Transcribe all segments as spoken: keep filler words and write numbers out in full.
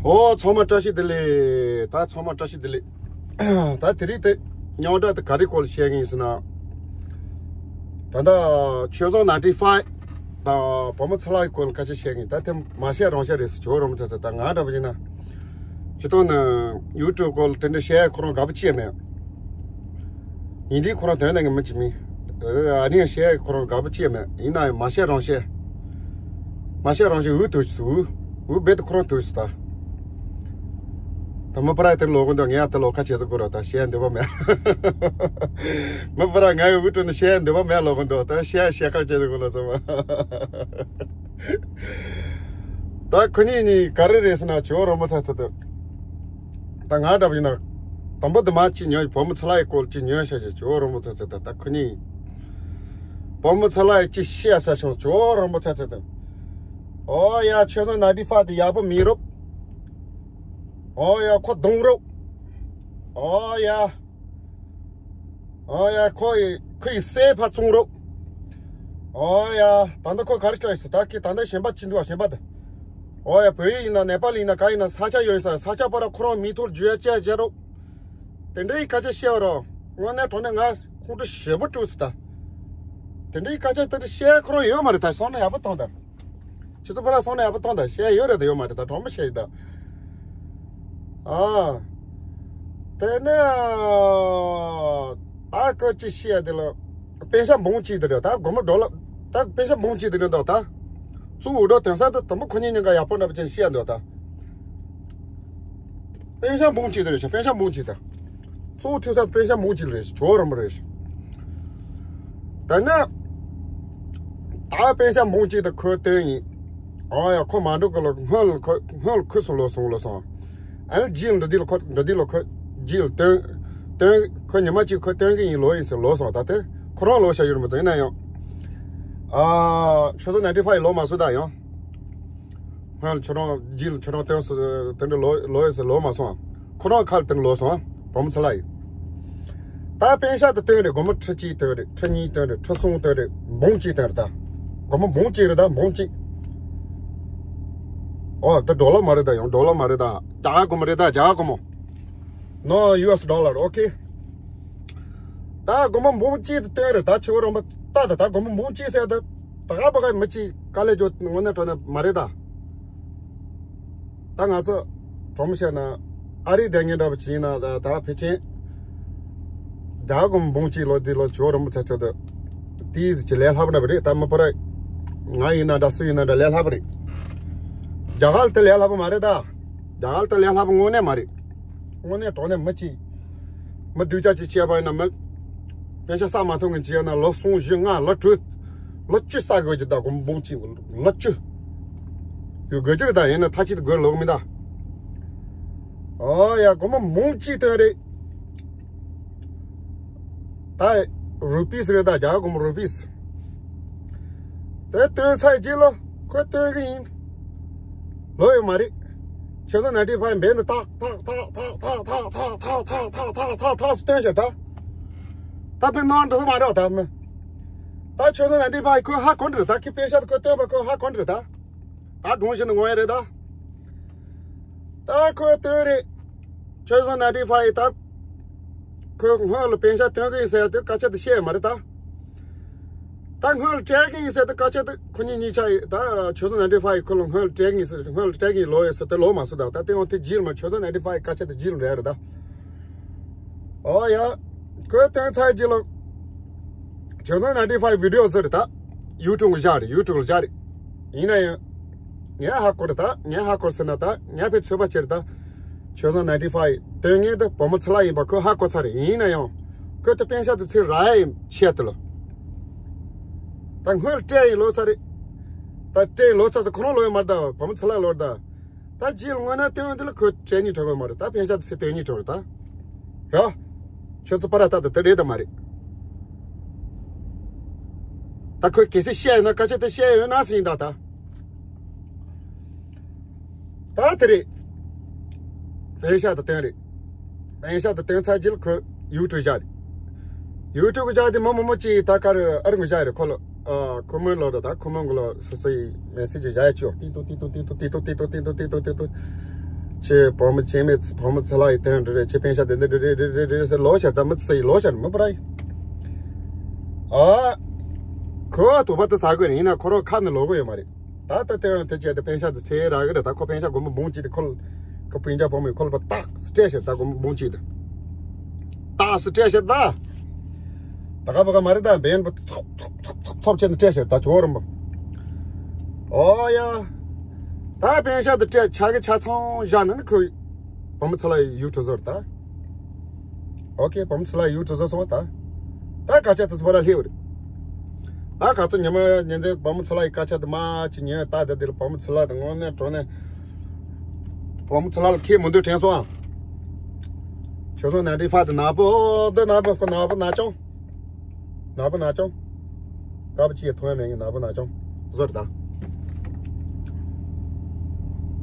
ཨོ་ཚང་མ་བཀྲ་ཤིས་བདེ་ལེགས། ད་ཚང་མ་བཀྲ་ཤིས་བདེ་ལེགས། ད་དེ་རིང་དེ་རྙོག་དྲ་དེ་ག་རེ་སྐོར་ལ་བཤད་ཀྱི་ཡིན་ཟེར་ན། ད་ལྟ་ཆོས་བཟང་ninety-five དང་བུ་མོ་ཚེ་ལྷ་ཡི་སྐོར་ལ་སྐད་ཆ་བཤད་ཀྱི་ཡིན། ད་དེ་མ་བཤད་རང་བཤད་རེད་ཟེར། ཇོ་རོ་མོ་ཚ་ཚ། ད་ང་འདྲ་པོ་ཡིན་ན་སྤྱིར་བཏང་ནས་ཡུ་ཊུབ་སྐོར་ལ་དེ་འདྲ་བཤད་ཡ་ཁོ་རང་དགའ་པོ་ཅི་ཡང་མེད། ཡིན་དུས་ཁོ་རང་དོན་གནད་ཀྱི་མི་གཅིག་མིན། ཨ་ནི་ཡང་བཤད་ཁོ་རང་དགའ་པོ་ཅི་ཡང་མེད། ཡིན་ན་ཡང་མ་བཤད་རང་བཤད། མ་བཤད་རང་བཤད། འུ་ཐུག་སུ་འུ་འུ་རྦད་དེ་ཁོ་རང་ཐུག་སུ་ད། ད་མི་ཕ་ར་དེར་ལོག་གི་འདུག་ངས་ཡང་དེ་ལོག་ཁ་བྱེད་ཟེར་གོ་ར། ད་བཤད་འདོད་པ་མེད། མི་ཕ་ར་ང་ཡི་འུ་ཐུག་ནས་བཤད་འདོད་པ་མེད་ལོག་གི་འདུག་ད་བཤད་བཤད་ཁ་བྱེད་ཟེར་གོ་ལ་ཟེར་བ། ད་ཁོ་གཉིས་གཉིས་ག་རེ་རེད་ཟེར་ན། ཇོ་རོ་མོ་ཚ་ཚ་དེ། ད་ང་འདྲ་པོ་ཡིན་ན། དང་པོ་དེ་མ་གཅིག་ཉོ་བུ་མོ་ཚེ་ལྷ་ཡི་སྐོར་གཅིག་ཉོ་བྱ་བྱ། ཇོ་རོ་མོ་ཚ་ཚ་དེ། ད་ཁོ་གཉིས། བུ་མོ་ཚེ་ལྷ་ཡི་གཅིག་བཤད་ས་བྱུང་། ཇོ་རོ་མོ་ཚ་ཚ་དེ། ཨོ་ཡ་ཆོས་བཟང་ninety-five དེ་ཡག་པོ་མིན་རུབ། ཨོ་ཡ་ཁོ་གདོང་རུབ། ཨོ་ཡ། ཨོ་ཡ་ཁོ་ཡི་ཁོ་ཡི་སེ་ཕ་བཙོང་རུབ། ཨོ་ཡ་ད་ལྟ་ཁོ་ག་རེ་ལྟ་ཡི་སུ་ད་ཁི་ད་ལྟ་གཞན་པ་ཅི་འདུག་བ་གཞན་པ་དེ། ཨོ་ཡ་བོད་ཡིག་ཡིན་ན་ནེ་པ་ལི་ཡིན་ན་ག་ཡིན་ན་ས་ཆ་ཡོད་ཡིན་ས། ས་ཆ་པ་ར་ཁོ་རང་མི་ཐོག་ཇུ་ཡ་ཅ་ཇ་རུབ། དེ་འདྲའི་སྐད་ཆ་བཤད་པ་ར། དངོས་གནས་དྲང་གནས་ང་ཁོང་ཁྲོ་ཞེ་པོ་སྤྲོ་སི་ད། དེ་འདྲའི་སྐད་ཆ་དེ་འདྲ་བཤད་ཁོ་རང་ཡོད་མ་རེད། ད་སོང་ན་ཡག་པོ་གཏོང་ད། ཁྱེད་ཚོ་པ་ར་སོང་ན་ཡག་པོ་གཏོང་ད། བཤད་ཡོད་རེད་ད་ཡོད་མ་རེད། ད་དྲང་པོ་བཤད་ཡི་ད། ཨ། དེ་ནས་ད་སྐད་ཅིག་བཤད་དེ་ལ། པེ་ཤ་འབུམ་གཅིག་དེ་རེད། ད་སྒོར་མོ་ཌོ་ལར། ད་པེ་ཤ་འབུམ་གཅིག་དེ་རེད་འདུག་ད། གཙོ་བོ་འགྲོ་དོན་ས་དེ་དང་པོ་ཁོ་གཉིས་གཉིས་ཀ་ཡག་པོ་འདྲ་པོ་ཅན་བཤད་འདུག་ད། པེ་ཤ་འབུམ་གཅིག་དེ་རེད་ཤག་པེ་ཤ་འབུམ་གཅིག་ད། གཙོ་བོ་ཐོས་ས་དེ་པེ་ཤ་འབུམ་གཅིག་རེད་ཤག་ཇོ་རོ་མོ་རེད་ཤག་ད་ནི། ད་པེ་ཤ་འབུམ་གཅིག་དེ་ཁོས་བཏོན་ཡིན། ཨོ་ཡ་ཁོ་མ་འགྲོ་གི་ལོ་སྔོན་ལ་ཁོ་སྔོན་ལ་ཁོ་སོང་ལོ་སོང་ལོ་སོང་། ཨ་ནི་རྗེས་ལ་འགྲོ་དུས་ལ་ཁོ་འགྲོ་དུས་ལ་ཁོ་རྗེས་ལ་བཏོན། བཏོན་ཁོ་ཉི་མ་གཅིག་ཁོ་བཏོན་གི་ཡིན་ལོ་ཡིན་ཟེར་ལོ་སོང་། ད་དེ་ཁོ་རང་ལོ་ཤ་ཡོད་མི་འདུག་ཡིན་ན་ཡང་། ཨ་ཆོས་བཟང་ninety-five ཡི་ལོ་མ་སོང་ད་ཡང་། སྔོན་ལ་ཁྱོད་རང་རྗེས་ལ་ཁྱོད་རང་བཏོན་སོང་དེ་འདྲ་ལོ་ལོ་ཡིན་ཟེར་ལོ་མ་སོང་། ཁོ་རང་ཁ་ལ་དེ་འདྲ་ལོ་སོང་བུ་མོ་ཚེ་ལྷ་ཡི། ད་པེ་ཤ་དེ་བཏོན་རེད། སྒོར་མོ་ཁྲི་གཅིག་བཏོན་རེད། ཁྲི་གཉིས་བཏོན་རེད། ཁྲི་གསུམ་བཏོན་རེད། འབུམ་གཅིག་བཏོན་རེད་ད། སྒོར་མོ་འབུམ་གཅིག་རེད་ད་འབུམ་གཅིག་ཨོ་ད་ཌོ་ལར་མ་རེད་ད་ཡང་ཌོ་ལར་མ་རེད་ད། རྒྱ་གར་སྒོར་མོ་རེད་ད་རྒྱ་གར་སྒོར་མོ། No U S dollar okay. ད་སྒོར་མོ་འབུམ་གཅིག་དེ་བཏོན་རེད་ད་ཆོས་རོང་པ་ད་ད་ད་སྒོར་མོ་འབུམ་གཅིག་ཟེར་ད་ད་ག་པ་ག་མི་གཅིག་དཀའ་ལས་བརྒྱབ་དངོས་གནས་དྲང་གནས་མ་རེད་ད། ད་ང་ཚོ་གྲོང་མི་བཤད་ན་ཨ་རིའི་སྡོད་མཁན་འདྲ་པོ་བྱས་ན་ད་ད་ཕལ་ཆེར་རྒྱ་སྒོར་མོ་འབུམ་གཅིག་ལོ་འདི་ལོ་ཆོས་རོང་པ་ཚ་ཚོ་ད་དེའི་ཟིག་གི་ལས་སླ་པོ་འདྲ་པོ་རེད་ད། མི་ཕོ་ར་ང་ཡིན་ན་འདྲ་སུ་ཡིན་ན་འདྲ་ལས་སླ་པོ་རེད། རྒྱ་གར་ལ་དེ་ལས་སླ་པོ་མ་རེད་ད། རྒྱ་གར་ལ་དེ་ལས་སླ་པོ་དངོས་གནས་མ་རེད། དངོས་གནས་དྲང་གནས་མི་གཅིག་མི་སྡུག་ཅག་ཅིག་བྱས་པ་ཡིན་ན་མི། པེ་ཤ་བསགས་མ་ཐུབ་མཁན་ཅིག་ཡོད་ན་ལོ་གསུམ་བཞི་ལྔ་ལོ་དྲུག་ལོ་བཅུ་བསགས་དགོས་ཀྱི་ད་སྒོར་མོ་འབུམ་གཅིག་ལོ་བཅུ། ཡོད་དགོས་ཀྱི་རེད་ད། ཡིན་ན་ཐ་ཆད་དུ་དགོས་ལོག་མི་ད། ཨོ་ཡ་སྒོར་མོ་འབུམ་གཅིག་བཏོན་རེད། ད་རུ་པིས་རེད་ད་རྒྱ་གར་སྒོར་མོ་རུ་པིས། དེ་བཏོན་ཚར་རྗེས་ལ་ཁོས་བཏོན་གི་ཡིན། ལོས་ཡོད་མ་རེད། ཆོས་བཟང་ནན་ཊི་ཕའི་འབེན་ནི་ཏག་ཏག་ཏག་ཏག་ཏག་ཏག་ཏག་ཏག་ཏག་ཏག་ཏག་ཏག་ཏག་ཏག་ཏག་ཏག་སྟོན་བྱས་ད། ད་ཕན་ནང་འགྲོ་ས་མ་རེད་ད་མི། ད་ཆོས་བཟང་ནན་ཊི་ཕའི་ཁོས་ཧ་གོ་འདྲི་ད་ཁི་པེ་ཤ་ཁོས་བཏོན་པ་ཁོས་ཧ་གོ་འདྲི་ད། ད་སྒྲུང་བཞིན་དུ་ངོ་ཡ་རེད་ད། ད་ཁོས་བཏོན་རེད། ཆོས་བཟང་ནན་ཊི་ཕའི་ད། ཁོས་སྔོན་ལ་པེ་ཤ་བཏོན་གི་ཡིན་ཟེར་ཡ་དེ་སྐད་ཆ་དེ་བཤད་ཡོད་མ་རེད་ད། ད་སྔོན་ལ་སྤྲད་གི་ཡིན་ཟེར་དེ་སྐད་ཆ་དེ་ཁོ་གཉིས་གཉིས་ཆ་ཡིན་ད། ཆོས་བཟང་ནན་ཊི་ཕའི་ཁོ་ལ་སྔོན་ལ་སྤྲད་གི་ཡིན་ཟེར་སྔོན་ལ་སྤྲད་གི་ཡིན་ལོ་ཡོད་ཟེར་དེ་ལོ་མ་སོང་ད། ད་དེ་འོང་དེ་རྗེས་ལ་མ་ཆོས་བཟང་ནན་ཊི་ཕའི་སྐད་ཆ་དེ་རྗེས་ལ་རེད་རེད་ད། ཨོ་ཡ། ཁོས་བཏོན་ཚར་རྗེས་ལ། ཆོས་བཟང་ནན་ཊི་ཕའི་བི་ཌི་ཡོ་ཟེར་རེད་ད། ཡུ་ཊུབ་ལ་བཞག་རེད་ཡུ་ཊུབ་ལ་བཞག་རེད། ཡིན་ན་ཡང་། ངས་ཧ་གོ་རེད་ད། ངས་ཧ་གོ་ཟེར་ན་ད་ངས་ཕའི་ཚོད་པ་བྱེད་རེད་ད། ཆོས་བཟང་ནན་ཊི་ཕའི་དོན་ངན་དེ་བུ་མོ་ཚེ་ལྷ་ཡིན་པ་ཁོས་ཧ་གོ་ཚར་རེད། ཡིན་ན་ཡང་། ཁོས་དེ་པེ་ཤ་དེ་ཚིག་ར་ཡ་ཡིན་ཆེད་དུ་ལ། ད་སྔོན་ལ་སྤྲད་ཡིན་ལོ་ཚར་རེད། ད་སྤྲད་ཡིན་ལོ་ཚར་ཚེ་ཁོ་རང་ལོ་ཡོད་མ་རེད་ད་བུ་མོ་ཚེ་ལྷ་ལོ་རེད་ད། ད་རྗེས་ལ་དངོས་གནས་སྟོན་འདི་ལ་ཁོས་སྤྲད་ཉིན་གྲོགས་མ་རེད་ད། པེ་ཤ་དེ་ཚིག་སྟོན་ཉིན་གྲོགས་རེད་ད། ར། ཁྱོད་ཚོ་པ་ར་ད་དེ་དེ་རེད་ད་མ་རེད། ད་ཁོས་གལ་སྲིད་བཤད་ཡོད་ན་སྐད་ཆ་དེ་བཤད་ཡོད་ན་ཟིན་ད་ད། ད་དེ་རེད། པེ་ཤ་དེ་བཏོན་རེད། པེ་ཤ་དེ་བཏོན་ཚར་རྗེས་ལ་ཁོས་ཡུ་ཊུབ་བཞག་རེད། ཡུ་ཊུབ་བཞག་དེ་མི་མི་མི་གཅིག་ད་ག་རེ་ཨ་རི་མི་བཞག་རེད་ཁོ་ལ། ཨ་ཁོ་མོའི་ལོ་རེད་ད་ཁོ་མོ་གི་ལོ་སོ་སོ་ཡི་མེ་སེ་ཇི་བཞག་ཡ་ཆོག་ཏི་ཏོ་ཏི་ཏོ་ཏི་ཏོ་ཏི་ཏོ་ཏི་ཏོ་ཏི་ཏོ་ཏི་ཏོ། ཁྱེད་བུ་མོ་ཆེན་མོས་བུ་མོ་ཚེ་ལགས་ཡི་དོན་འདི་རེད། ཁྱེད་པན་ཤ་དེ་འདི་འདི་རེད་རེད་རེད་རེད་ཟེར་ལོ་ཤར་ད་མི་ཚེ་ཡི་ལོ་ཤར་མི་པ་ར་ཡི། ཨ། ཁོ་དུ་བ་དུ་ཟ་དགོས་རེད། ཡིན་ན་ཁོ་རང་ཁ་ནས་ལོ་གོ་ཡོད་མ་རེད། ད་ལྟ་དེ་ཡང་དེ་བྱས་ཏེ་པན་ཤ་དེ་ཚེ་རག་གི་རེད། ད་ཁོ་པན་ཤ་སྒོར་མོ་འབུམ་གཅིག་དེ་ཁོ་ཁོ་སྤུན་ཀྱག་བུ་མོས་ཁོ་ལ་པ་ཏག་སི་སྤྲད་ཤར་ད་སྒོར་མོ་འབུམ་གཅིག་དེ་ཏག་སི་སྤྲད་ཤར་ད། ད་ག་བ་ག་མ་རེད། ད་འབེན་པ་ཐོབ་ཐོབ་ཐོབ་ཐོབ་ཐོབ་བྱས་ནས་སྤྲད་ཤར་ད་ཇོ་རིན་པོ། ཨོ་ཡ། ད་པན་ཤ་དེ་སྤྲད་ཆ་གི་ཆ་ཚང་བཞག་ན་ནི་ཁོས་བུ་མོ་ཚེ་ལགས་ཡི་ཡུལ་གྲུ་ཟོར་ད། ཨོ་ཁེ། བུ་མོ་ཚེ་ལགས་ཡུལ་གྲུ་ཟོར་སོང་བ་ད། ད་སྐད་ཆ་དེ་ཚོ་བར་ལ་སླེབས་རེད། ད་ག་ཚོད་ཉི་མ་ཉིན་མཚན་བུ་མོ་ཚེ་ལགས་ཡི་སྐད་ཆ་དེ་མ་ཅི་ཉན་ད་ད་དེ་ལ་བུ་མོ་ཚེ་ལགས་དེ་དངོས་གནས་དྲང་གནས་བུ་མོ་ཚེ་ལགས་ལ་ཁེ་མི་འདུག་དྲན་སོང་ཨ། ཁྱོད་ཚོ་ནན་ཏི་ཕ་དེ་ནག་པོ་འདི་ནག་པོ་ཁོ་ནག་པོ་ནག་ཅོང་། ནག་པོ་ནག་ཅོང་། དཀར་པོ་ཅི་ཡང་མཐོང་ཡ་མེད་ངས་ནག་པོ་ནག་ཅོང་ཟེར་ད།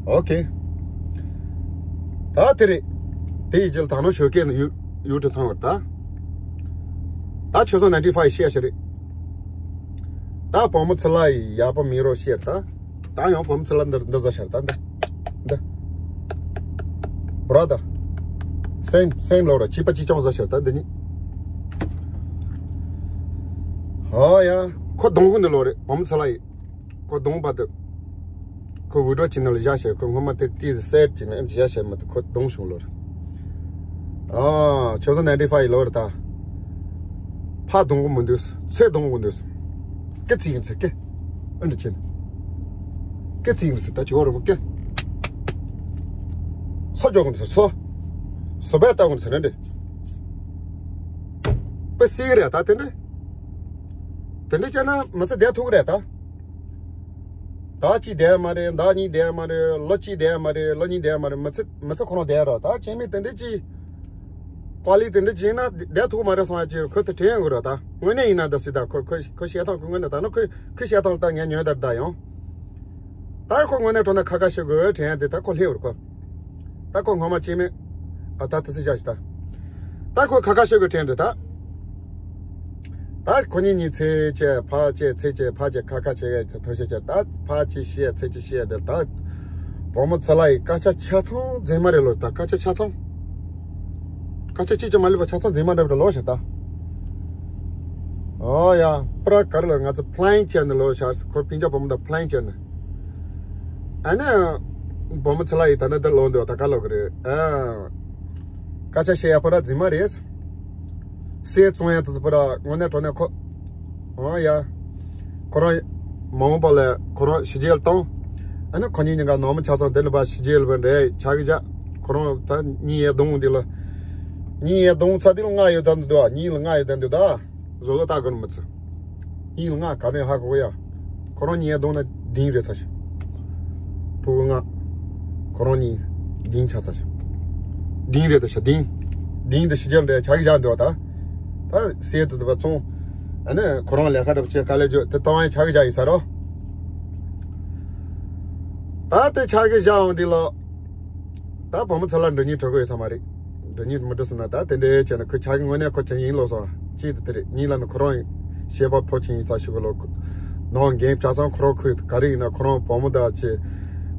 ཨོ་ཁེ། ད་དེ་རེད། དེ་ཡི་རྗེས་ལ་ད་ནང་ཞོགས་ཀས་ནས་ཡུ་ཡུ་ཊུབ་ཐང་བར་ད། ད་ཁྱོད་ཚོ་ནན་ཏི་ཕ་ཡི་བཤད་ཤ་རེད། ད་བུ་མོ་ཚེ་ལགས་ཡི་ཡག་པོ་མི་རོ་བཤད་ད། ད་ཡང་བུ་མོ་ཚེ་ལགས་འདི་འདི་ཟ་ཤར་ད་འདི། འདི། brother same same ལོ་ར་བྱིས་པ་གཅིག་ཅང་ཟ་ཤར་ད་འདི་གཉིས། ཨོ་ཡ། ཁོ་གདོང་གུ་འདི་ལོ་རེད་བུ་མོ་ཚེ་ལགས་ཡི། ཁོ་གདོང་པ་དེ། ཁོ་འུར་སྒྲོག་བྱེད་ནི་ལ་བཞག་བྱས་ཁོ་སྔོན་མ་དེ་ཏིས་སེར་བྱེད་ནི་ཨེམ་བཞག་བྱས་མ་དེ་ཁོ་གདོང་བྱུང་ལོ་རེད། ཨ། ཁྱོད་ཚོ་ནན་ཏི་ཕ་ཡི་ལོ་རེད་ད། ཕ་གདོང་གུ་མི་འདུག་ཚེ་གདོང་གུ་འདུག་སྐད་ཅིག་ཡིན་ཚེ་སྐད། ཨ་འདྲ་ཁྱེད། སྐད་ཅིག་ཡིན་ཚེ་ད་ཅི་བོ་རུ་མོ་སྐད། སོ་ཅོག་གུ་འདུག་སོ། སོ་བས་ལྟ་གུ་འདུག་ནན་ཏི། པ་སི་རེད་ད་དེ་འདྲ། དེ་འདྲ་བྱས་ན་མི་ཚེ་བསྡད་ཐུབ་ཀྱི་རེད་ད། ཟླ་གཅིག་བསྡད་མ་རེད། ཟླ་གཉིས་བསྡད་མ་རེད། ལོ་གཅིག་བསྡད་མ་རེད། ལོ་གཉིས་བསྡད་མ་རེད། མི་ཚེ་མི་ཚེ་ཁོ་རང་བསྡད་རོགས་ད། ཁྱེད་མི་དེ་འདྲ་ཅིག་ཀོ་ལི་དེ་འདྲ་ཅིག་ཡིན་ན་བསྡད་ཐུབ་མ་རེད་སོང་ཡ་ཅིག་ཁོ་དེ་དྲན་ཡོང་གི་རོགས་ད། དངོས་གནས་ཡིན་ན་ད་སྲིད་ད་ཁོ་ཁོ་ཁོ་བཤད་སྟངས་ཁོ་དངོས་གནས་ད་ནི་ཁོ་ཁོ་བཤད་སྟངས་ལ་ད་ངས་ཉོན་ད་ད་ཡོང་། ད་ཁོ་དངོས་གནས་དྲང་གནས་ཁ་ཁ་བཤད་དགོས་དྲན་ཡ་དེ་ད་ཁོ་སླེབས་རེད་ཁོ། ད་ཁོ་ངོ་མ་སྐྱེ་མེད། ཨ་ད་ད་སྲིད་བཞག་ཞིག་ད། ད་ཁོ་ཁ་ཁ་བཤད་དགོས་དྲན་རེད་ད། ད་ཁོ་གཉིས་གཉིས་ཚེ་བཅད་ཕ་བཅད་ཚེ་བཅད་ཕ་བཅད་ཁ་ཁ་བྱེད་ཡ་ཚེ་ཐོ་ཤེ་བཅད་ད་ཕ་ཅི་བཤད་ཚེ་ཅི་བཤད་དེ་ད། བུ་མོ་ཚེ་ལགས་ཡི་སྐད་ཆ་ཆ་ཚང་རྫུན་མ་རེད་ལོ། ད་སྐད་ཆ་ཆ་ཚང་། སྐད་ཆ་གཅིག་ཀྱང་མ་ལུས་པ་ཆ་ཚང་རྫུན་མ་འདྲ་བ་རེད་ལོ་ཤ་ད། ཨོ་ཡ། པྲ་གར་ལ་ང་ཚོ་ཕ་ལན་བྱས་ནས་ལོ་ཤ་ཁོ་སྤུན་ཀྱག་བུ་མོ་དང་ཕ་ལན་བྱས་ནས། ཨ་ནི། བུ་མོ་ཚེ་ལགས་ཡི་ད་ནི་འདི་ལོ་འདི་བ་ད་ག་ལོ་གི་རེད་ཨ། སྐད་ཆ་བཤད་ཡ་པ་ར་རྫུན་མ་རེད། སའི་བཙོང་ཡ་དེ་ཚོ་པ་ར་དངོས་གནས་དྲང་གནས་ཁོ། ཨོ་ཡ། ཁོ་རང་། མ་འོངས་པ་ལ་ཁོ་རང་ཕྱི་རྒྱལ་བཏང་། ཨ་ནི་ཁོ་གཉིས་གཉིས་ཀ་ནང་མི་ཆ་ཚང་དེ་ལ་པ་ཕྱི་རྒྱལ་བ་འདྲེ་ཆགས་ཀྱི་བཞག་ཁོ་རང་ད་གཉིས་ཡ་གདོང་འདི་ལ། གཉིས་ཡ་གདོང་ཚ་འདི་ལ་ལྔ་ཡོད་ད་འདི་འདུག་གཉིས་ལ་ལྔ་ཡོད་ད་འདི་འདུག་ད། བཟོ་ལོ་ལྟ་དགོས་ནི་མི་ཚེ། གཉིས་ལ་ལྔ་ག་ནས་ཧ་གོ་ཡ། ཁོ་རང་གཉིས་གདོང་ན་བདུན་རེད་ཚ་ཞིག་ཕྲུ་གུ་ལྔ། ཁོ་རང་གཉིས་བདུན་ཆགས་ཚ་ཞིག་བདུན་རེད་ད་ཤ་བདུན། བདུན་དུ་ཕྱི་རྒྱལ་འདྲ་ཆགས་བཞག་འདུག་ད། ད་སེ་དུ་དུ་བ་ཚོང་། ཨ་ནི་ཁོ་རང་ལས་ཀ་འདྲ་པོ་བྱེད་དཀའ་ལས་བརྗོད་དེ་གཏོང་ཡ་ཆགས་བཞག་ཡིན་ས་རོ། ད་དེ་ཆགས་བཞག་འོང་འདི་ལོ། ད་བུ་མོ་ཚེ་ལ་འགྲོ་སྙིང་བྲོ་གི་ཡོད་ས་མ་རེད། འགྲོ་སྙིང་མི་འགྲོ་སོང་ན་ད་དེ་འདྲའི་བྱས་ན་ཁོ་ཆགས་ཀྱི་དངོས་གནས་ཁོ་ཆགས་ཡིན་ལོ་སོང་། ཅི་དེ་དེ་རེད་གཉིས་ལ་ནི་ཁོ་རང་ཡིན། ཤེས་པ་ཕོ་ཆེན་ཡིན་ས་ཞུ་གི་ལོ། ནང་འགན་བྱ་ཚང་ཁོ་རང་ཁུར་ག་རེ་ཡིན་ན་ཁོ་རང་བུ་མོ་ད་ཅི།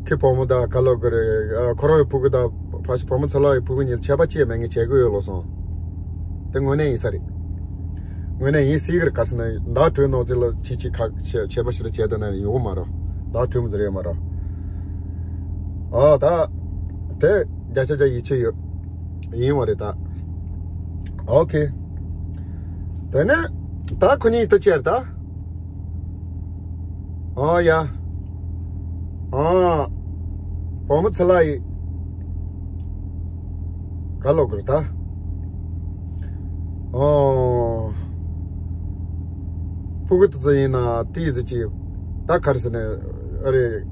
ཁི་བུ་མོ་ད་ག་ལོ་གི་རེད་ཨ། ཁོ་རང་ཡི་ཕྲུ་གུ་ད་ཕ་ཤི་བུ་མོ་ཚེ་ལ་ཡི་ཕྲུ་གུ་གཉིས་ཆད་པ་ཅི་ཡང་མེད་ངས་བྱེད་གི་ཡོད་ལོ་སོང་། དེ་དངོས་གནས་ཡིན་ས་རེད། དངོས་གནས་ཡིན་སྲིད་གི་རེད་ག་ཟེར་ན་ཟླ་དྲུག་ནང་ཚུད་ལ་ཅི་ཅི་ཁ་ཆད་པ་ཞིག་ལ་བྱས་ད་ན་ཡོང་གི་མ་རེད། ཟླ་དྲུག་མ་ཟེར་ཡོད་མ་རེད། ཨ་ད། དེ་བརྒྱ་ཆ་བརྒྱ་ཡིད་ཆེས་ཡོད། ཡིན་བ་རེད་ད། ཨོ་ཁེ། དེ་ནས་ད་ཁོ་གཉིས་དེ་ཅེར་ད། ཨོ་ཡ། ཨོ། བུ་མོ་ཚེ་ལ་ཡི། ག་ལོ་གི་རེད་ད། ཨོ། ཕྲུ་གུ་དེ་ཚོ་ཡིན་ན་དེའི་ཟི་ཅི། ད་ག་རེ་ཟེར་ནས་ཨ་རེ།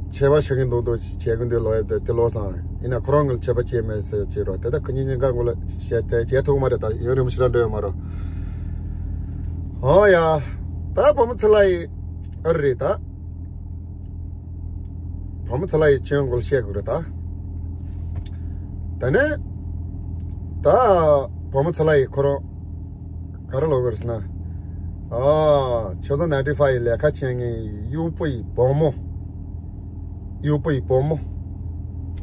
ཆད་པ་ཞུ་གིན་འདུག་འདུག་བྱེད་གིན་འདུག་ལོ་ཡ་དེ་དེ་ལོ་སང་ཡིན་ན་ཁོ་རང་གི་ཆད་པ་བྱེད་མེད་ཟེར་བྱེད་རོགས་དེ་ད་ཁོ་གཉིས་གཉིས་ཀ་ངོ་ལ་བྱེད་བྱེད་བྱེད་ཐུབ་མ་རེད་ད་ཡུན་རིང་ཞེ་དྲག་འགྲོ་ཡོད་མ་རེད། ཨོ་ཡ། ད་བུ་མོ་ཚེ་ལ་ཡི་ཨ་རེ་རེད་ད། བུ་མོ་ཚེ་ལ་ཡི་ཁྱོད་ངོ་ལ་བཤད་དགོས་རེད་ད། དེ་ནས་ད་བུ་མོ་ཚེ་ལ་ཡི་ཁོ་རང་ག་རེ་ལབ་དགོས་རེད་ཟེར་ན། ཨ། ཁྱོད་ཚོ་ནན་ཏི་ཕ་ཡི་ལས་ཀ་བྱེད་མཁན་གཡོག་པོ་ཡི་བུ་མོ། གཡོག་པོ་ཡི་བུ་མོ།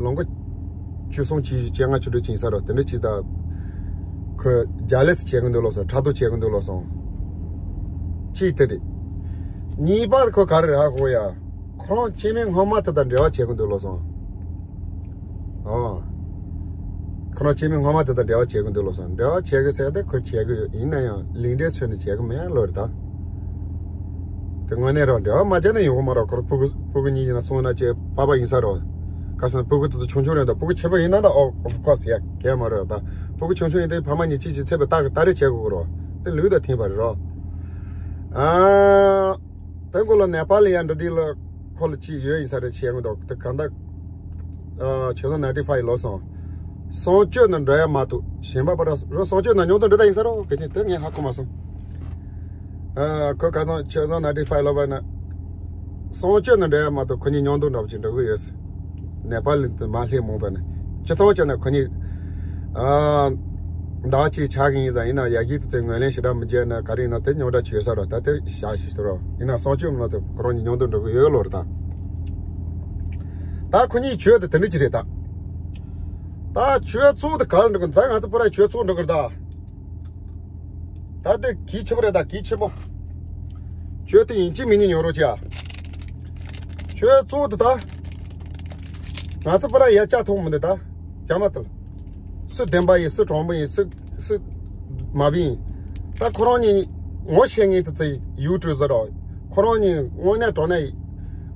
ལོ་མགོ་ བཅུ་གསུམ་བཅུ་བཞི་བཅོ་ལྔ་བཅུ་དྲུག་ཅིག་ཡིན་ས་རེད། དེ་འདྲ་ཅིག་ད་ཁོས་རྒྱ་ལས་སུ་བྱེད་གི་འདུག་ལབ་སོང་། ཕྲག་དོག་བྱེད་གི་འདུག་ལབ་སོང་། གཅིག་དེ་རེད། གཉིས་པ་ཁོ་ག་རེ་རེད་ཧ་གོ་ཡ། ཁོ་རང་སྐྱེ་དམན་སྔོན་མ་དེ་དང་འབྲེལ་བ་བྱེད་གི་འདུག་ལབ་སོང་། ཨོ། ཁོ་རང་སྐྱེ་དམན་སྔོན་མ་དེ་དང་འབྲེལ་བ་བྱེད་གི་འདུག་ལབ་སོང་། འབྲེལ་བ་བྱེད་གི་ཟེར་ཏེ་ཁོས་བྱེད་གི་ཡོད། ཡིན་ན་ཡང་ལིང་འབྲས་ཚོས་ནས་བྱེད་གི་མེད་ལོ་རེད་ད། དེ་དངོས་གནས་རང་འབྲེལ་བ་མ་བྱས་ན་ཡོང་གི་མ་རེད། ཁོ་རང་སྤུ་གུ་སྤུ་གུ་གཉིས་ཡིན་ན་གསུམ་ན་བྱས་པ་པ་ཡིན་ས་རེད། ག་ཟེར་ན་སྤུ་གུ་དེ་ཚོ་ཆུང་ཆུང་རེད་ད། སྤུ་གུ་ཆེ་པོ་ཡིན་ན་ད་ཨོ་of course ཡ་གལ་མ་རེད་ད། སྤུ་གུ་ཆུང་ཆུང་ཡིན་དུས་ཕ་མ་གཉིས་གཅིག་གཅིག་འཚོལ་བའི་ལྟ་ལྟ་རེས་བྱེད་དགོས་རེད། དེ་ལུགས་དང་མཐུན་པ་རེད་རོ། ཨ། དེ་མགོ་ལ་ནེ་པ་ལི་ཡ་འདྲ་འདི་ལ་ཁོ་ལ་ཅིག་ཡོད་ཡིན་ས་རེད་བྱས་མི་འདུག་དེ་གང་ལྟར། ཨ། ཆོས་བཟང་ninety five ལོ་སོང་། གསང་སྤྱོད་ནང་འགྲོ་ཡ་མ་གཏོགས་གཞན་པ་པ་ར་རོ། གསང་སྤྱོད་ནང་ཉུང་དུ་འགྲོ་ད་ཡིན་ས་རོ། གལ་ཆེན་དེ་ངས་ཧ་གོ་མ་སོང་། ཨ། ཁོ་ག་ཚང་ཆོས་བཟང་ninety five ལོ་པ་ན། གསང་སྤྱོད་ནང་འགྲོ་ཡ་མ་གཏོགས་ཁོ་གཉིས་ཉུང་དུ་འགྲོ་བ་ཅིག་འགྲོ་གི་ཡོད། ནེ་པ་ལི་དུ་མ་སླེབས་མོང་པ་ནི། སྤྱི་བཏང་བྱས་ན་ཁོ་གཉིས། ཨ། ཟླ་བ་གཅིག་ཆགས་ཀྱི་ཡིན་ཟེར། ཡིན་ན་ཡ་གི་དུ་ཚོས་ངོས་ལེན་ཞེ་དྲག་མི་བྱས་ན་ག་རེ་ཡིན་ན་དེ་རྙོག་དྲ་ཅིག་ཡོད་ས་རོ། ད་དེ་བཞག་ཞིག་ཏུ་རོ། ཡིན་ན་གསང་སྤྱོད་མི་ནང་དུ་ཁོ་རང་གཉིས་ཉུང་དུ་འགྲོ་གི་ཡོད་ལོ་རེད་ད། ད་ཁོ་གཉིས་ཆོས་དེ་དེ་འདྲ་ཅིག་རེད་ད། ད་ཆོས་གཙོ་དེ་ག་ལ་འགྲོ་གི་འདུག་ད་ང་ཚོ་པུ་ར་ཆོས་གཙོ་འགྲོ་གི་རེད་ད། ད་དེ་གལ་ཆེ་པོ་རེད་ད། གལ་ཆེ་པོ། ཆོས་དེ་ཡིན་གཅིག་མིན་གཉིས་ཉོ་རོགས་བྱས་ཨ། ཆོས་གཙོ་དེ་ད། ང་ཚོ་པུ་ར་ཡ་ལྕགས་ཐོག་མི་འདུག་ད། རྒྱ་མ་དེ་ལ། སུ་བདེན་པ་ཡིན། སུ་གྲོང་པ་ཡིན། སུ་སུ་མ་བིན་ཡིན། ད་ཁོ་རང་གཉིས་ངོ་ཤེས་ངེས་དུ་ཚེ་ཡུལ་གྲུ་ཟེར་རོ། ཁོ་རང་གཉིས་དངོས་གནས་དྲང་གནས་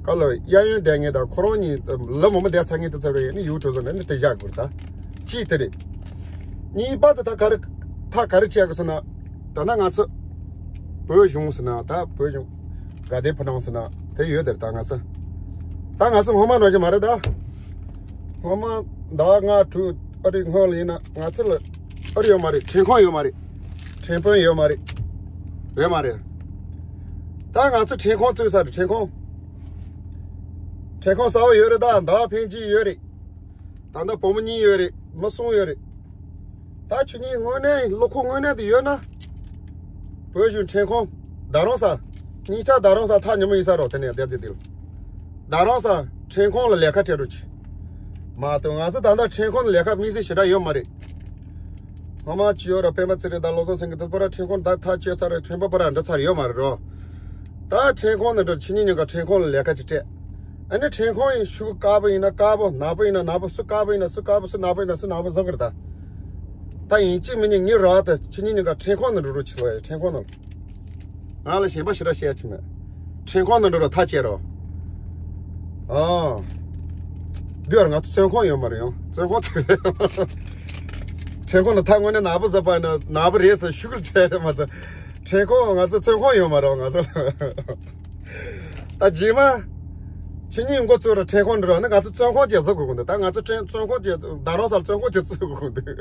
ག་ལ་གཡས་གཡོན་བསྡད་ངེས་དང་ཁོ་རང་གཉིས་ལ་མོ་མོ་བསྡད་ཚར་ངེས་དུ་ཚེ་རེད་ནི་ཡུལ་གྲུ་ཟེར་ནས་ནི་དེ་བཞག་དགོས་ད། གཅིག་དེ་རེད། གཉིས་པ་དེ་ད་ག་རེ་ཐག་ག་རེ་བཅད་དགོས་ཟེར་ན། ད་ནི་ང་ཚོ་བོད་གཞུང་ཟེར་ན་ད་བོད་གཞུང་དགའ་ལྡན་ཕོ་བྲང་ཟེར་ན་དེ་ཡོད་དེར་ད་ང་ཚོ་ད་ང་ཚོ་སྔོན་མ་འདྲ་ཞིག་མ་རེད་ད། སྔོན་མ་ཟླ་བ་ལྔ་དྲུག་ཨ་རི་སྔོན་ལ་ཡིན་ན་ང་ཚོ་ལ་ཨ་རི་ཡོད་མ་རེད། ཁྲེང་ཁོང་ཡོད་མ་རེད། ཁྲེང་ཕོན་ཡོད་མ་རེད། རེད་མ་རེད། ད་ང་ཚོ་ཁྲེང་ཁོང་བཙུགས་ས་རེད། ཁྲེང་ཁོང་ཁྲེང་ཁོང་གསར་པ་ཡོད་རེད་ད། ཟླ་བ་ཕན་ཅི་ཡོད་རེད། ད་ལྟ་བུ་མོ་གཉིས་ཡོད་རེད། མི་གསུམ་ཡོད་རེད། ད་ཁྱོད་གཉིས་དངོས་གནས་བློ་ཁོག་དངོས་གནས་དེ་ཡོད་ན། བོད་གཞུང་ཁྲེང་ཁོང་། རྡ་རམ་ས། གཉིས་ཆ་རྡ་རམ་ས་ཐག་ཉེ་མོ་ཡིན་ས་རོགས་དེ་ནས་བསྡད་དེ་དེ་ལ། རྡ་རམ་ས་ཁྲེང་ཁོང་ལ་ལས་ཀ་སྤྲད་རོགས་གྱིས། མ་གཏོགས་ང་ཚོ་ད་ལྟ་ཁྲེང་ཁོང་ལ་ལས་ཀ་དམིགས་བསལ་ཞེ་དྲག་ཡོད་མ་རེད། སྔོན་མ་ཅི་ཡོད་ར་པད་མ་ཚེ་རིང་དང་བློ་བཟང་སེང་གེ་དེ་པོ་ར་ཁྲེང་ཁོང་ད་ཐག་བཅད་ཚར་རེད། ཁྲེང་པ་པོ་ར་འདྲ་ཚར་ཡོད་མ་རེད་རོ། ད་ཁྲེང་ཁོང་ནས་འགྲོ་ཁྱེད་གཉིས་གཉིས་ཀ་ཁྲེང་ཁོང་ལ་ལས་ཀ་ཅིག་སྤྲད། ཨ་ནི་ཁྲེང་ཁོང་ཡིན་ཤུགས་དཀར་པོ་ཡིན་ན་དཀར་པོ། ནག་པོ་ཡིན་ན་ནག་པོ། སུ་དཀར་པོ་ཡིན་ན་སུ་དཀར་པོ། སུ་ནག་པོ་ཡིན་ན་སུ་ནག་པོ་བཟོ་གི་རེད་ད། ད་ཡིན་གཅིག་མིན་གཉིས་ངའི་རོགས་ད་ཁྱེད་གཉིས་གཉིས་ཀ་ཁྲེང་ཁོང་ནས་འགྲོ་རོགས་བྱེད་ལོ་ཡ། ཁྲེང་ཁོང་ནས། ང་ལ་གཞན་པ་ཞེ་དྲག་བཤད་ཀྱི་མེད། ཁྲེང་ཁོང་ནས་འགྲོ་རོགས་ཐག་བཅད་རོགས། ཨ། འདི་བར་ང་ཚོ་བཙོན་ཁང་ཡོད་མ་རེད་ཡང་། བཙོན་ཁང་ཚུད། ཁྲེང་ཁོང་ལ་ཐག་དངོས་གནས་ནག་པོ་ཟེར་པ་ན་ནག་པོ་རེད་ཟེར་ཤུགས་ལ་བྲལ་མ་ཚད། ཁྲེང་ཁོང་ང་ཚོ་བཙོན་ཁང་ཡོད་མ་རེད་ང་ཚོ། ད་རྗེས་མ། ཁྱེད་གཉིས་འགོ་བཙུགས་ར་ཁྲེང་ཁོང་འགྲོ་ནི་ང་ཚོ་བཙོན་ཁང་ཅིག་བཟོ་དགོས་ཀྱི་འདུག་ད་ང་ཚོ་ཁྲེང་བཙོན་ཁང་ཅིག་རྡ་རམ་ས་ལ་བཙོན་ཁང་ཅིག་བཙུགས་དགོས་ཀྱི་འདུག་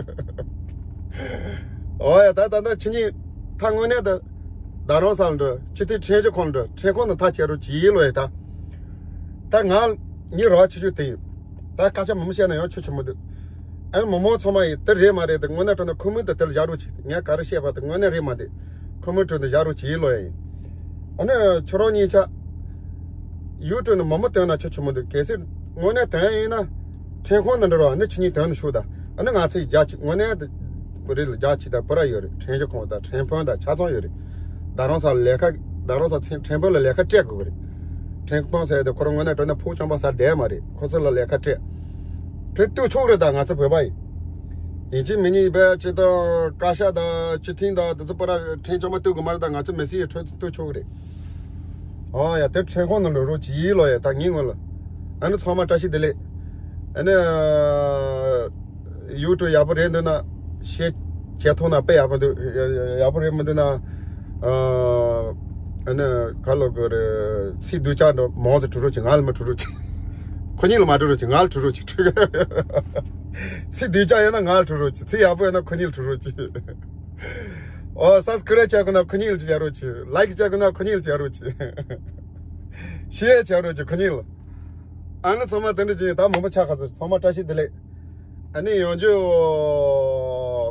ཨོ་ཡ་ད་ད་ད་ཁྱེད་གཉིས་ཐག་དངོས་གནས་ད་རྡ་རམ་ས་ལ་འགྲོ། སྤྱི་འཐུས་ཁྲེང་ཆོས་ཁོང་འགྲོ། ཁྲེང་ཁོང་ནས་ཐག་བཅད་རོགས་བྱེད་ལོ་ཡ་ད། ད་ང་ངའི་རོགས་ཆེ་ཤོས་དེ་ཡིན། ད་སྐད་ཆ་མང་པོ་བཤད་ན་ཡང་ཆོ་ཆོ་མི་འདུག་ཨ་ནི་མི་མང་ཚང་མ་ཡིས་དེ་རེད་མ་རེད་དེ་དངོས་གནས་དྲང་གནས་ཁོ་མོས་དེ་དེ་ལ་བཞག་རོགས་བྱེད། ངས་ག་རེ་བཤད་པ་དེ་དངོས་གནས་རེད་མ་རེད། ཁོ་མོས་དྲང་གནས་བཞག་རོགས་བྱེད་ལོ་ཡ་ཡིན། ཨ་ནི་ཁྱོད་རང་གཉིས་ཆ་ཡུལ་དྲུག་ནས་མི་མང་བཏོན་ན་ཆོ་ཆོ་མི་འདུག་གལ་སྲིད་དངོས་གནས་དོན་ཡིན་ན་ཁྲེང་ཁོང་ནས་འགྲོ་རོགས། ཨ་ནི་ཁྱེད་གཉིས་དོན་ནས་ཤུགས་དང་། ཨ་ནི་ང་ཚོས་རྒྱ་ཆེ་དངོས་གནས་དེ་རེད་ལ་རྒྱ་ཆེ་དང་པུ་ར་ཡོད་རེད། ཁྲེང་ཆོས་ཁོང་དང་ཁྲེང་ཕོན་དང་ཆ་ཚང་ཡོད་རེད། རྡ་རམ་ས་ལ་ལས་ཀ་རྡ་རམ་ས་ཁྲེང་ཕོན་ལ་ལས་ཀ་སྤྲད་དགོས་ཀྱི་རེད། ཁྲེང་ཕོན་ཟེར་དེ་ཁོ་རང་དངོས་གནས་དྲང་གནས་ཕུགས་རྐྱང་པ་ཟེར་བསྡད་མ་རེད། ཁོ་ཚོ་ལ་ལས་ཀ་སྤྲད། དེ་ལྟོས་ཆོག་རེད་ད། ང་ཚོ་བོད་པ་ཡིན། ཡིན་གཅིག་མིན་གཉིས་བས་ཅི་ད་བཀའ་ཤག་དང་སྤྱི་འཐུས་དང་དེ་ཚོ་པུ་ར་ཁྲེང་ཆོས་མ་ལྟོས་དགོས་མ་རེད་ད། ང་ཚོ་མི་སེར་ཡི་ཁྲོད་ལྟོས་ཆོག་རེད། ཨོ་ཡ་དེ་ཁྲེང་ཁོང་ནས་འགྲོ་རོགས་གྱིས་ལོ་ཡ་ད་ངའི་ངོས་ལ། ཨ་ནི་ཚང་མ་བཀྲ་ཤིས་བདེ་ལེགས། ཨ་ནི་ཡུ་ཊུབ་ཡག་པོ་རེད་འདུག་ན་ཤེར་བྱེད་ཐུབ་ན་དཔེ་ཡག་པོ་འདུག་ཡག་པོ་རེད་མི་འདུག་ན། ཨ་ནི་ག་ལོ་གི་རེད། ཚིག་སྡུག་ཅག་འདྲ་མང་ཙམ་འབྲི་རོགས་གྱིས། ང་ལ་མི་འབྲི་རོགས་གྱིས། ཁོ་གཉིས་ལ་མ་འབྲི་རོགས་གྱིས། ང་ལ་འབྲི་རོགས་གྱིས། ཚིག་སྡུག་ཅག་ཡོད་ན་ང་ལ་འབྲི་རོགས་གྱིས། ཚིག་ཡག་པོ་ཡོད་ན་ཁོ་གཉིས་ལ་འབྲི་རོགས་གྱིས། ཨོ་སབ་སི་ཀི་རེབ་བྱེད་དགོས་ན་ཁོ་གཉིས་ལ་བྱེད་རོགས་གྱིས། ལའིཀ་བྱེད་དགོས་ན་ཁོ་གཉིས་ལ་བྱེད་རོགས་གྱིས། ཤེར་བྱེད་རོགས་གྱིས་ཁོ་གཉིས་ལ། ཨ་ནི་ཚང་མ་དེ་འདྲ་བྱས་ད་མང་པོ་ཆགས་ཁ་ཚོད་ཚང་མ་བཀྲ་ཤིས་བདེ་ལེགས། ཨ་ནི་ཡང་བསྐྱར་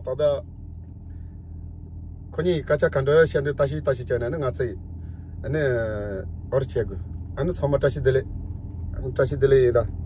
ད་ལྟ་ཁོ་གཉིས་སྐད་ཆ་ག་འདྲ་བཤད་འདུག་ལྟ་ཞིབ་ལྟ་ཞིབ་བྱས་ནས་ཨ་ནི་ང་ཚོས་ཨ་ནི་ཨོར་བྱེད་དགོས། ཨ་ནི་ཚང་མ་བཀྲ་ཤིས་བདེ་ལེགས། བཀྲ་ཤིས་བདེ་ལེགས་ཡིན་ད།